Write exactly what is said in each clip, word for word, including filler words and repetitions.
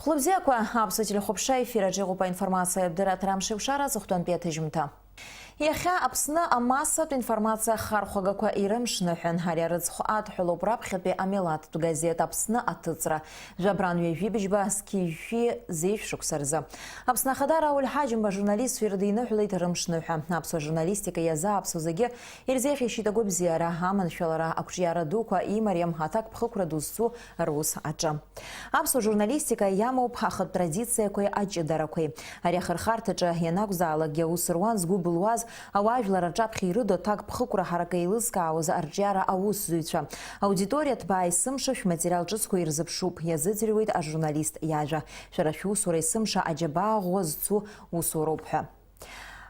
Хәлыбзиақәа, аԥсуа телехәаԥшра ефир аҿы иҟоуп аинформациатә дырраҭара Амшеиқәшара аҵыхәтәантәи аҭыжьымҭа. Иахьа Аԥсны амассатә информациа ахархәагақәа ирымшныҳәан, ари арыцхә адҳәалоуп раԥхьатәи амилаҭтә газеҭ Аԥсны аҭыҵра, жәабран ҩажәи быжьба зқьи жәшәи зеижә шықәса рзы. Аԥсны Ахада Рауль Ҳаџьымба ажурналистцәа ирыдиныҳәалеит рымшныҳәа. Аԥсуа журналистика иазааԥсо зегьы ирзеиӷьеишьеит агәабзиара, аманшәалара, ақәҿиара дуқәа имариам аҭакԥхықәра ду зцу рус аҿы. Аԥсуа журналистика иамоуп ахатә традициақәеи аҷыдарақәеи. Ари ахырхарҭаҿы ианакәзаалакгьы аус руан згәы былуаз, ауаажәлар рҿаԥхьа ирыду аҭакԥхықәра ҳарак еилызкаауаз арҿиара аусзуҩцәа. Аудиториа ҭбаа есымша шәматериал ҿыцқәа ирзыԥшуп, иазыӡырҩуеит ажурналист иажәа. Шәара шәусура есымша аџьабаа ӷәӷәа зцу усуроуп ҳәа.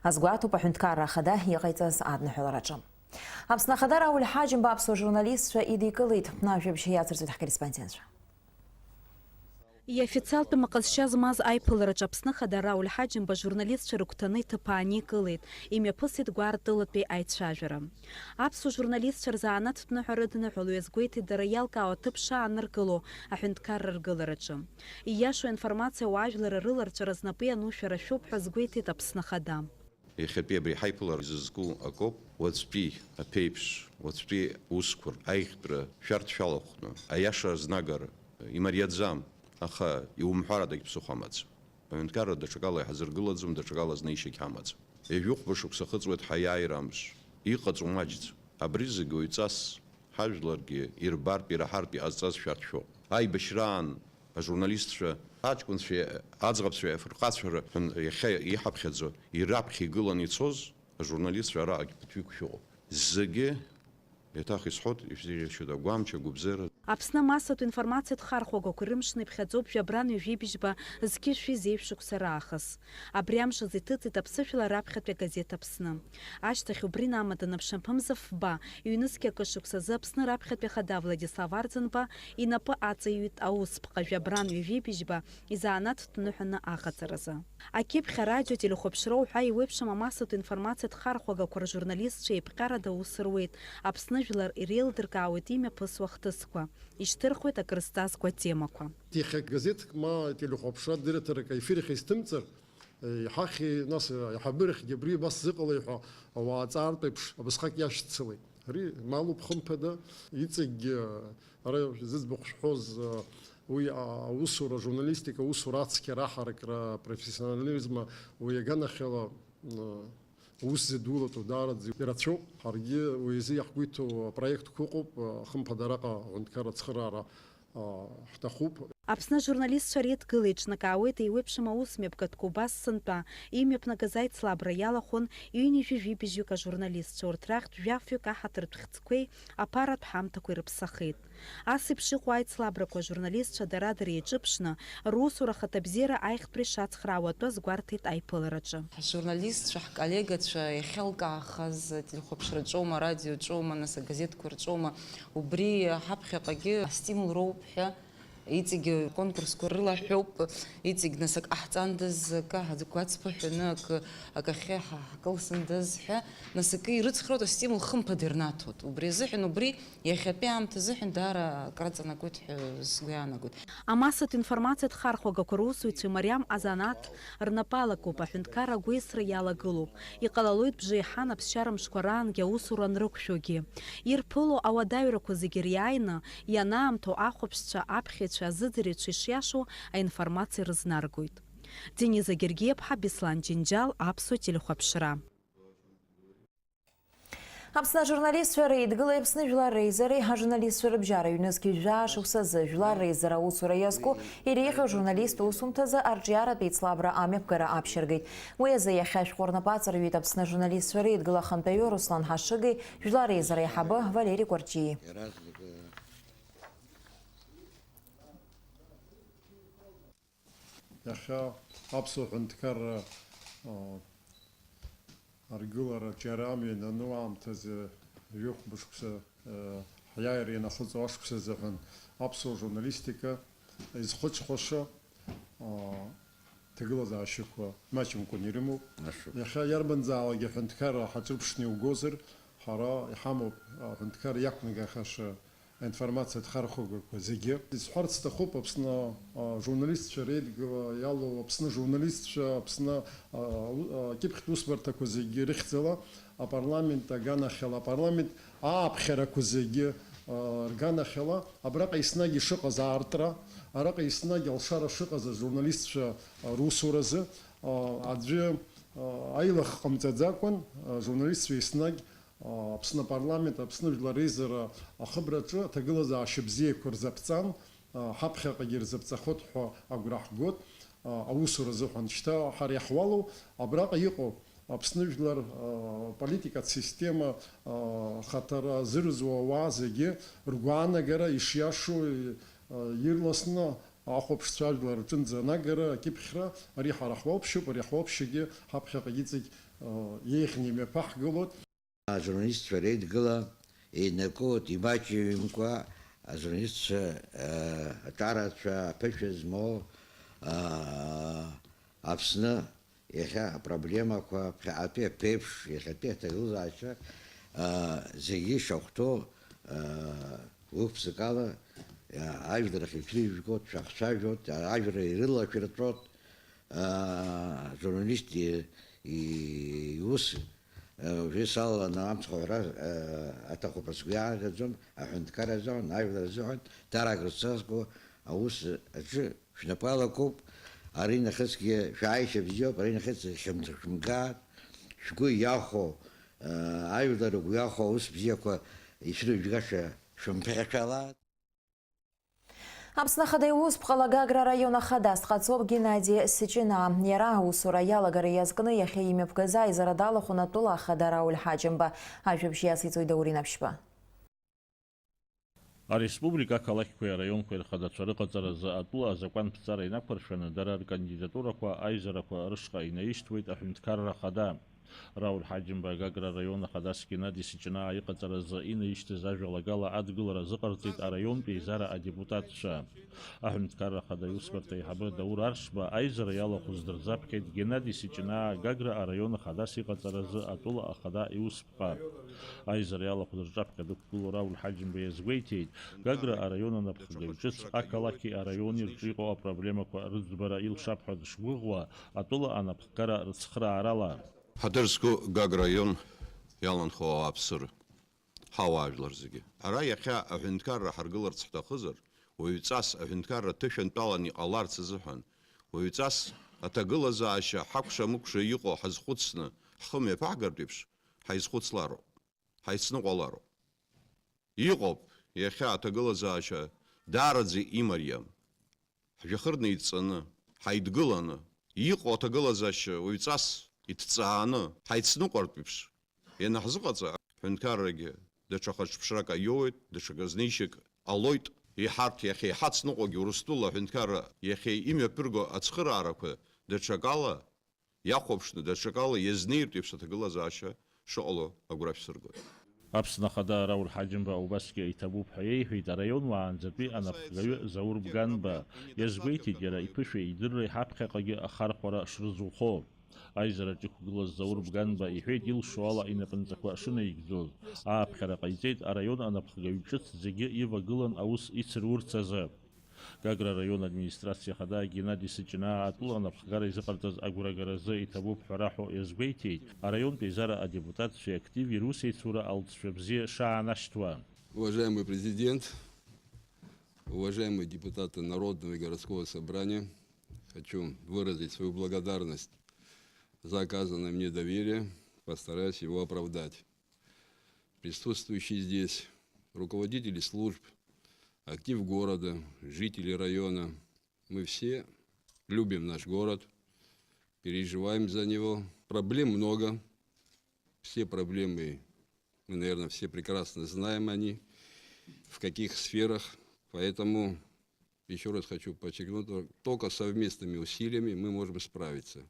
Азгәаҭоуп аҳәынҭқарра ахада иҟаиҵаз адныҳәалараҿы. Аԥсны Ахада Рауль Ҳаџьымба аԥсуа журналистцәа идикылеит. Ажәабжь иацырҵоит ҳкорреспондентцәа. Иофициалтәым аҟазшьа змаз аиԥылараҿы Аԥсны Ахада Рауль Ҳаџьымба ажурналистцәа рыгәҭаны иҭыԥ ааникылеит, имҩаԥысит гәаартылатәи аицәажәара. Аԥсуа журналистцәа рзанааҭтә ныҳәа рыдныҳәало иазгәеиҭеит дара иалкаау аҭыԥ шааныркыло аҳәынҭқарра ргылараҿы. Ииашоу аинформациа ауаажәлар рыларҵәара знапы иану шәара шәоуп ҳәа азгәеиҭеит Аԥсны Ахада. Иахьатәи абри ҳаиԥылара изызку акоуп, уаҵәтәи аԥеиԥш, уаҵәтәи усқәа, аиӷьтәра шәарҭ шәалахәны, аиаша азнагара имариаӡам, аха иумҳәарадагь ԥсыхәа амаӡам. Аҳәынҭқарра даҽакала иҳазыргылаӡом, даҽакала азнеишьагь ҳамаӡам. Ҩажәихәба шықәса ахыҵуеит ҳаиааира амш. Иҟаҵоу маҷӡам. Абри зегь уаҩҵас ҳажәларгьы ирбартә, ираҳартә иҟазҵаз шәарҭ шәоуп. Аибашьраан ажурналистцәа, аҷкәынцәеи аӡӷабцәеи афырхацәа рҳәон иахьа иҳаԥхьаӡо, ираԥхьа игыланы ицоз ажурналистцәа араҟагь ԥыҭҩык шәыҟоуп. Зегьы, еиҭах исҳәоит, ишәзеиӷьасшьоит агәамч, агәыбзиара. Аԥсны амассатә информациатә хархәагақәа рымшны иԥхьаӡоуп жәабран ҩажәи быжьба зқьышәи зеижә шықәса раахыс. Абри амш азы иҭыҵит аԥсышәала раԥхьатәи агазеҭ Аԥсны. Ашьҭахь убри инамаданы аԥшьамԥымза фба, ҩнызқьи акы шықәсазы Аԥсны раԥхьатәи ахада Владислав Арӡынба инапы аҵаҩит аусԥҟа жәабран ҩажәи быжьба изанааҭтә ныҳәаны аҟаҵаразы. Акьыԥхь арадио, телехәаԥшра уҳәа еиуеиԥшым амассатә информациатә хархәагақәа ржурналистцәа еиԥҟьарада аус руеит, Аԥсны жәлар иреилдыркаауеит имҩаԥысуа ахҭысқәа, ишьҭырхуеит акрызҵазкуа атемақәа. Иахьа газеҭк ма телехәаԥшра дырраҭарак аефир ахь изҭымҵыр, иҳахьи, нас, аиҳабырахьгьы абри абас зыҟалеи ҳәа ауаа аҵаартә еиԥш абасҟак иашьцылеит. Ари малуп, хымԥада, иҵегьгьы ара зыӡбахә шәҳәоз, уи аусура, ажурналистика аусура ацқьара, аҳаракра, апрофессионализм, уи аганахьала, аус зыдулатәу даараӡа ирацәоуп. Ҳаргьы уи азы иаҳгәеиҭо апроектқәа ыҟоуп, хымԥада араҟа аҳәынҭқарра ацхыраара ҳҭахуп. Аԥсны ажурналистцәа реидгыла еиҿнакаауеит еиуеиԥшым аусмҩаԥгатәқәа убас сынтәа имҩаԥнагаз аицлабра иалахәын ҩынҩажәи жәибжьҩык ажурналистцәа, урҭ рахьтә жәафҩык аҳаҭыртә хьӡқәеи аԥаратә ҳамҭақәеи рыԥсахеит. Ас еиԥш иҟоу аицлабрақәа ажурналистцәа дара-дара еиҿыԥшны, русура ахаҭабзиара аиӷьтәра ишацхраауа атәы азгәарҭеит аиԥылараҿы. Ҳжурналистцәа, ҳколлегацәа иахьалкаахаз, телехәаԥшраҿоума, арадиоҿоума, нас агазеҭқәа рҿоума, убри ҳаԥхьаҟагьы астимул роуп ҳәа, иҵегьы конкурсқәа рылаҳәоуп, иҵегь нас акы ҟаҳҵандаз, акы ҳгәаҵԥыҳәаны, акы, акы ахьы ҳа-, ҳкылсындаз ҳәа, нас акы ирыцхраауеит, астимул хымԥада ирнаҭоит. Убри азыҳәан убри иахьатәи аамҭа азыҳәан даара акраҵанакуеит ҳәа сгәы иаанагоит. Амассатә информациатә хархәагақәа русзуҩцәа имариам азанааҭ рнапы алакуп, аҳәынҭқарра агәеисра иалагылоуп. Иҟалалоит бжеиҳан аԥсшьара мшқәа раангьы аусура анрықәшәогьы. Ирԥыло ауадаҩрақәа зегьы риааины, ианаамҭоу ахәаԥшцәа, аԥхьаҩцәа, азыӡырҩцәа ишиашоу аинформациа рызнаргоит. Дениза Гергиаԥҳа, Беслан Џьынџьал, Аԥсуа телехәаԥшра. Аԥсны ажурналистцәа реидгылеи Аԥсны жәлар реизареи ажурналистцәа рыбжьара ҩнызқь жәаа шықәсазы жәлар реизара аусура иазку иреиӷьу ажурналист усумҭазы арҿиаратә еицлабра амҩаԥгара аԥшьыргеит. Уи азы иахьа ашәҟәы рнапы аҵарҩит Аԥсны ажурналистцәа реидгыла ахантәаҩы Руслан Ҳашыгеи жәлар реизара аиҳабы Валери Кәарҷиеи. Иахьа аԥсуа ҳәынҭқарра, а, аргылара аҿиара амҩа ианану аамҭазы, ҩы-хәба шықәса, а, ҳиааира ианахыҵуа ашықәс азыҳәан аԥсуа журналистика изхәыцхәаша, а, ҭагылазаашьақәа маҷымкәан ирымоуп. Ашәа. Иахьа иарбанзаалак аҳәынҭқарра ҳаҿырԥшны иугозар, ҳара иҳамоуп аҳәынҭқарра иақәнагахьаша аинформациатә хархәагақәа зегьы. Исҳәарц сҭахуп Аԥсны, а, журналистцәа реидгыла иалоу Аԥсны журналистцәа, Аԥсны, а, у-, а, акьыԥхьтә усбарҭақәа зегьы рыхьӡала апарламент аганахьала, апарламент ааԥхьарақәа зегьы, а, рганахьала, абраҟа еснагь ишыҟаз аартра, араҟа еснагь алшара шыҟаз ажурналистцәа, а, русуразы, а, аӡәы, а, аилых ҟамҵаӡакәан, а, журналистцәа еснагь Аԥсны апарламент, Аԥсны Жәлар Реизара ахыбраҿы аҭагылазаашьа бзиақәа рзаԥҵан, ҳаԥхьаҟагьы ирзаԥҵахоит ҳәа агәра ҳгоит, аусура азыҳәан. Шьҭа ҳара иаҳуалу абраҟа иҟоу Аԥсны жәлар политикатә система ахаҭара зырӡуа ауаа зегьы ргәаанагара ишиашоу ирласны ахәаԥшцәа ажәлар рҿынӡа анагара, акьыԥхьра, ари ҳара ҳуалԥшьоуп, ари ҳуалԥшьагьы ҳаԥхьаҟагь иҵегь еиӷьны имҩаԥаҳгылоит. Ажурналистцәа реидгыла еиныркылоит имаҷымкәа ажурналистцәа, э, аҿарацәа, аԥышәа змоу, э, Аԥсны иахьа апроблемақәа, ԥхьаҟатәи аԥеиԥш, иахьатәи аҭагылазаашьа, э, зегьы ишахәҭоу, э, гәык-ԥсыкала, э, ажәлар ахь ишәыжәгоит, шәахцәажәоит, ажәлар ирылашәырҵәоит, аа, ажурналист и-, и-, иус, э, уже салаланы амцхә ҳәара, э, аҭахуп ҳәа сгәы иаанагаӡом, аҳәынҭқарра азыҳәан, ажәлар азыҳәан, дара акрызҵазкуа аус аҿы шәнапы алакуп, ари нахысгьы шәааишьа бзиоуп, ари нахыс хьымӡӷ шәымгааит, шәгәы иахәо, э, ажәлар ргәы иахәо аус бзиақәа ишәрыжәгаша шәымԥыхьашәалааит. Аԥсны Ахада иусԥҟала Гагра араион ахадас дҟаҵоуп Геннади Сиҷинаа. Иара аусура иалагара иазкны иахьа имҩаԥгаз аизара далахәын атәыла ахада Рауль Ҳаџьымба. Ажәабжь иациҵоит Даур Инаԥшьба. Ареспублика ақалақьқәеи араионқәеи рхадацәа рыҟаҵаразы атәыла азакәанԥҵара инақәыршәаны дара ркандидатурақәа аизарақәа рышҟа инаишьҭуеит аҳәынҭқарра ахада. Рауль Ҳаџьымба Гагра араион ахадас Геннади Сиҷинаа иҟаҵаразы инаишьҭыз ажәалагала адгылара азыҟарҵеит араионтә еизара адепутатцәа. Аҳәынҭқарра ахада иусбарҭа аиҳабы Даур Аршба аизара иалахәыз дырзаԥхьеит Геннади Сиҷинаа Гагра араион ахадас иҟаҵаразы атәыла ахада иусԥҟа. Аизара иалахәыз рҿаԥхьа дықәгылоу Рауль Ҳаџьымба иазгәеиҭеит, Гагра араион анапхгаҩ ҿыц ақалақьи араиони рҿы иҟоу апроблемақәа рыӡбара илшап ҳәа дышгәыӷуа, атәыла анапхгара рыцхраарала. Ҳаҭыр зқәу Гагра араион иаланхо ауааԥсыра, ҳауаажәлар зегьы. Ҳара иахьа аҳәынҭқарра ҳаргыларц ҳҭахызар, уаҩҵас аҳәынҭқарра ҭышәантәалан иҟаларц азыҳәан, уаҩҵас аҭагылазаашьа ҳакәша-мыкәша иҟоу ҳазхәыцны ҳхы мҩаԥаҳгартә еиԥш, ҳаизхәыцлароуп, ҳаицныҟәалароуп. Иҟоуп иахьа аҭагылазаашьа даараӡа имариам. Ҳжәҩахыр неидҵаны, ҳаидгыланы, иҟоу аҭагылазаашьа уаҩҵас иҭҵааны, ҳаицныҟәартә еиԥш ианаҳзыҟаҵа, аҳәынҭқаррагьы даҽа хыҽԥшрак аиоуеит, даҽа гызнеишьак ҟалоит. Иҳарҭ иахьа иҳацныҟәогьы Урыстәыла аҳәынҭқарра иахьа имҩаԥырго ацхыраарақәа даҽакала иахәаԥшны, даҽакала иазнеиртә еиԥш аҭагылазаашьа шыҟало агәра шәсыргоит. Аԥсны Ахада Рауль Ҳаџьымба убасгьы иҭабуп ҳәа иеиҳәеит араион уаанӡатәи анапхгаҩы Заур Бганба. Иазгәеиҭеит иара иԥышәеи идырреи ҳаԥхьаҟагьы ахархәара шрызухо. Аизараҿ иқәгылаз Заур Бганба иҳәеит илшо ала инапынҵақәа шынаигӡоз. Ааԥхьара ҟаиҵеит араион анапхгаҩ ҿыц зегьы ивагылан аус ицрурц азы. Гагра араион администрациа ахада Геннади Сыҷнаа атәыла анапхгара изыҟарҵаз агәрагаразы иҭабуп ҳәа раҳәо иазгәеиҭеит араионтә еизара адепутатцәеи активи русеицура алҵшәа бзиа шаанашьҭуа. Уважаемый президент, уважаемые депутаты Народного и городского собрания, хочу выразить свою благодарность за оказанное мне доверие, постараюсь его оправдать. Присутствующие здесь, руководители служб, актив города, жители района, мы все любим наш город, переживаем за него. Проблем много. Все проблемы, мы, наверное, все прекрасно знаем они, в каких сферах. Поэтому Ещё раз хочу подчеркнуть, только совместными усилиями мы можем справиться.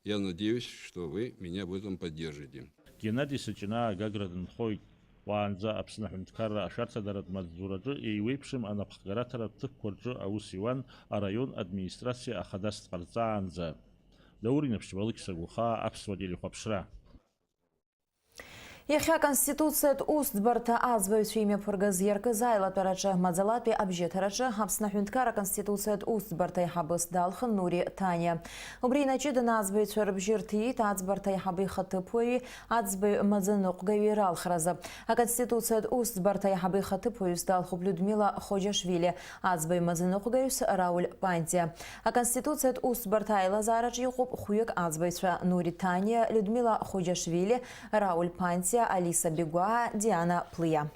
Я надеюсь, что вы меня в этом поддержите. Геннади Сыҷнаа Гагра дынхоит. Уаанӡа Аԥсны аҳәынҭқарра ашәарҭадаратә маҵзураҿы еиуеиԥшым анапхгараҭаратә ҭыԥқәа рҿы аус иуан араион администрациа ахадас дҟарҵаанӡа. Даур Инаԥшьба, Алықьса Гәахаа, Аԥсуа телехәаԥшра. Иахьа Аконституциатә усӡбарҭа аӡбаҩцәа имҩаԥыргаз иаркыз аилатәараҿы маӡалатәи абжьыҭараҿы Аԥсны аҳәынҭқарра Аконституциатә усӡбарҭа аиҳабыс далхын Нури Ҭаниа. Убри инаҷыданы аӡбаҩцәа рыбжьы рҭиит аӡбарҭа аиҳабы ихаҭыԥуаҩи аӡбаҩ маӡаныҟәгаҩи ралхразы. Аконституциатә усӡбарҭа аиҳабы ихаҭыԥуаҩыс далхуп Людмила Хоџьашвили, аӡбаҩ маӡаныҟәгаҩыс Рауль Пантиа. Аконституциатә усӡбарҭа аилазаараҿы иҟоуп хәҩык аӡбаҩцәа: Нури Ҭаниа, Людмила Хоџьашвили, Рауль Пантиа, Алиса Бегәаа, Диана Плиа.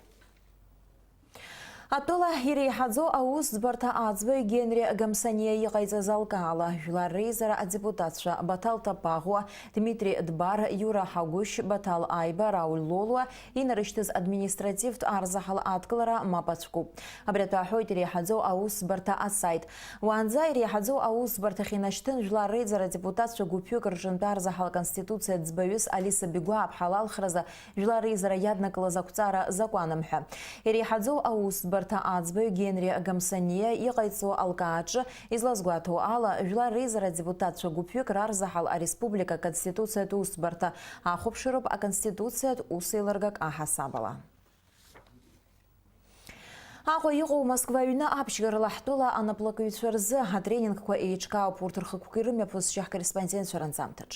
Атәыла иреиҳаӡоу аусӡбарҭа аӡбаҩ Генри Гамсаниа иҟаиҵаз алкаала, Жәлар реизара адепутатцәа Баҭал Тапаӷәуа, Дмитри Дбар, Иура Ҳагәышь, Баҭал Аиба, Рауль Лолуа инарышьҭыз административтә арзаҳал адкылара мап ацәкуп. Абри атәы аҳәоит иреиҳаӡоу аусӡбарҭа асаит. Уаанӡа иреиҳаӡоу аусӡбарҭахь инашьҭын Жәлар реизара адепутатцәа гәыԥҩык рҿынтә арзаҳал Аконституциа ӡбаҩыс Алиса Бегәаа-ԥҳа лалхразы Жәлар реизара иаднакылаз ақәҵара закәанымҳәа. Иреиҳаӡоу аусӡбарҭа аӡбаҩ Генри Гамсаниа иҟаиҵо алкааҿы излазгәаҭоу ала, Жәлар реизара адепутатцәа гәыԥҩык рарзаҳал ареспублика Аконституциатә усӡбарҭа ахәаԥшыроуп Аконституциатә усеилыргак аҳасабала. Аҟәа иҟоу Москва аҩны аԥшьгарала ҳтәыла анаплакыҩцәа рзы атренингқәа еиҿкаауп, урҭ рхықәкы ирымҩаԥысшьа ҳкорреспондентцәа ранҵамҭаҿ.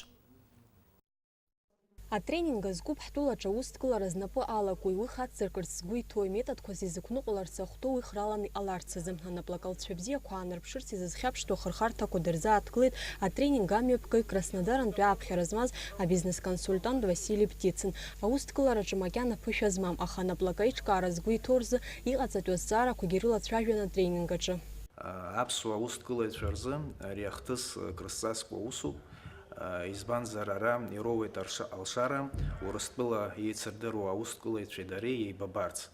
Атренинг азкуп ҳтәылаҿы аусҭкылара знапы алакуи, уи хацзыркырц згәы иҭоуи, методқәас изықәныҟәаларц ахәҭоу уи хралан иҟаларц азы. Анаплакалцәа бзиақәа аанарԥшырц изызхьаԥштәу ахырхарҭақәа дырзааҭгылеит атренинг амҩаԥгаҩ Краснодарантәи ааԥхьара змаз абизнес-консультант Васили Птицин. Аусҭкылараҿы макьана ԥышәа змам, аха анаплак аиҿкаара згәы иҭоу рзы иҟаҵатәу азҵаарақәагьы рылацәажәон атренинг аҿы. Аԥсуа аусҭкылаҩцәа рзы ари ахҭыс крызҵазкуа усуп, избанзар, ара ироуеит арша-, алшара, Урыстәыла еицырдыруа аусҭкылаҩцәеи дареи еибабарц,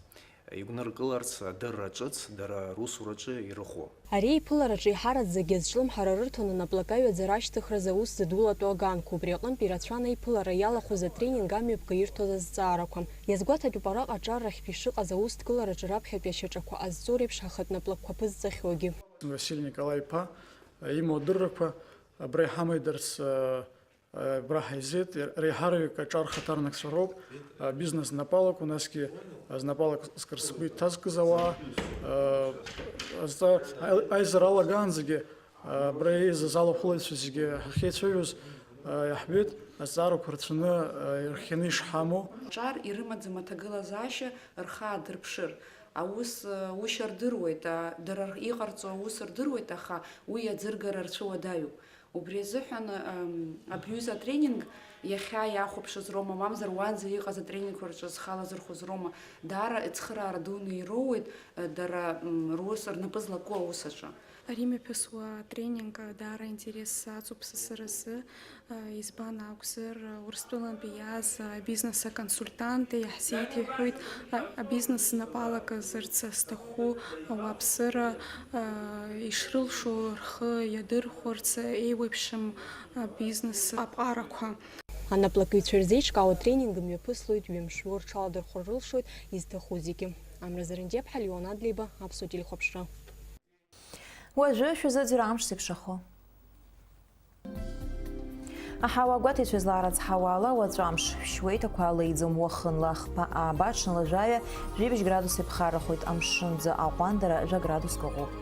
игәныркыларц адырра ҿыц дара русураҿы ирыхәо. Ари аиԥылараҿы еиҳараӡакгьы азҿлымҳара рырҭон анаплакаҩ аӡара ашьҭыхразы аус зыдулатәу аганқәа, убри аҟынтә ирацәан аиԥылара иалахәыз атренинг амҩаԥга ирҭоз азҵаарақәа. Иазгәаҭатәуп араҟа аҿаррахьтә ишыҟаз аусҭкылараҿы раԥхьатәи ашьаҿақәа ҟазҵо реиԥш ахатә наплакқәа ԥызҵахьоугьы. Василь Николаи-иԥа имоу адыррақәа абра иҳамаидарц, абра ҳаизеит, реиҳараҩык аҿар хаҭарнакцәа роуп, бизнес знапалақәа, насгьы знапалак зкырц сгәы иҭазкыз ауаа, азҵа-, аи-, аизара алагаанӡагьы абра еизаз алахәылаҩцәа зегьы ҳахьеицәажәоз, иаҳбеит, азҵаарақәа рацәаны ирхианы ишҳамоу. Аҿар ирымаӡам аҭагылазаашьа рхы аадырԥшыр, аус, ушьа рдыруеит, а, дара р-, иҟарҵо аус рдыруеит, аха уи аӡыргара рцәыуадаҩуп. Убри азыҳәан, ам, абри аҩыза атренинг иахьа иахәаԥшыз роума, мамзар уаанӡа иҟаз атренингқәа рҿы зхы алазырхәыз роума, даара ацхыраара дуны ироуеит, а, дара, м, рус рнапы злаку аус аҿы. Ари мҩаԥысуа атренинг даара аинтерес аҵоуп са сразы, избан акәзар, Урыстәылантәи иааз абизнес аконсультант иаҳзеиҭеиҳәоит, абизнес знапалакызарц зҭаху ауааԥсыра ишрылшо рхы иадырхәарц еиуеиԥшым абизнес аԥҟарақәа. Анаплакыҩцәа ирзеиҿкаау атренинг мҩаԥыслоит, ҩымш-жәо рҽаладырхәыр рылшоит изҭаху зегьы. Амра Зарандиаԥҳа, Леон Адлеиба, Аԥсуа телехәаԥшра. Уажәы шәазыӡырҩ амш зеиԥшрахо. Аҳауа гәаҭеицәа излаарыцҳауа ала, уаҵәы амш шәшьуеит, ақәа леиӡом, уахынла хԥа ааба, аҽны лажәаҩа, жәибжь градус иԥхаррахоит, амшынӡы аҟәандара жәа градуск ыҟоуп.